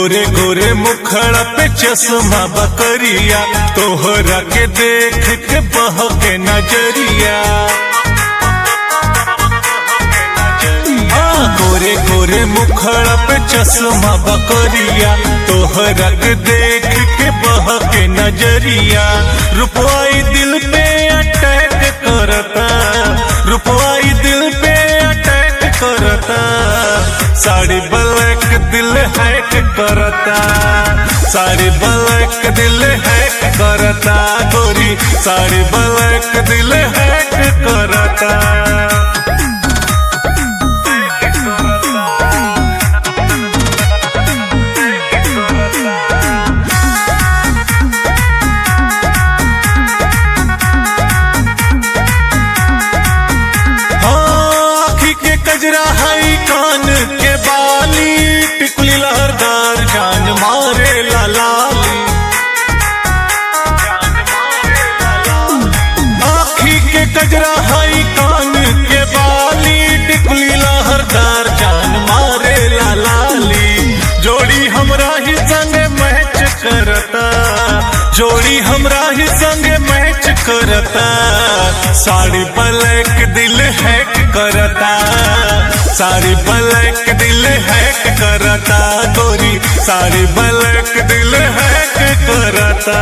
गोरे गोरे मुखड़ा पे चश्मा बकरिया, तोहरा के देख के बहके नजरिया। हाँ, गोरे गोरे मुखड़ा पे चश्मा बकरिया, तोहरा के देख के बहके नजरिया। रुपवाई दिल पे अटैक करता, रुपवाई दिल पे अटैक करता, साड़ी ब्लैक दिल हैक करता, साड़ी ब्लैक दिल हैक करता, गोरी साड़ी ब्लैक दिल हैक करता। हाँ, आँखी के कजरा है कान के बाली, टिकुली लहरदार जान मारे लाली। आँखी के कजरा है कान के बाली, टिकुली लहरदार जान मारे लाली। जोड़ी हमरा ही संग मैच करता, जोड़ी हमरा ही संग मैच करता, साड़ी ब्लैक दिल हैक करता, साड़ी ब्लैक दिल हैक करता, गोरी साड़ी ब्लैक दिल हैक करता।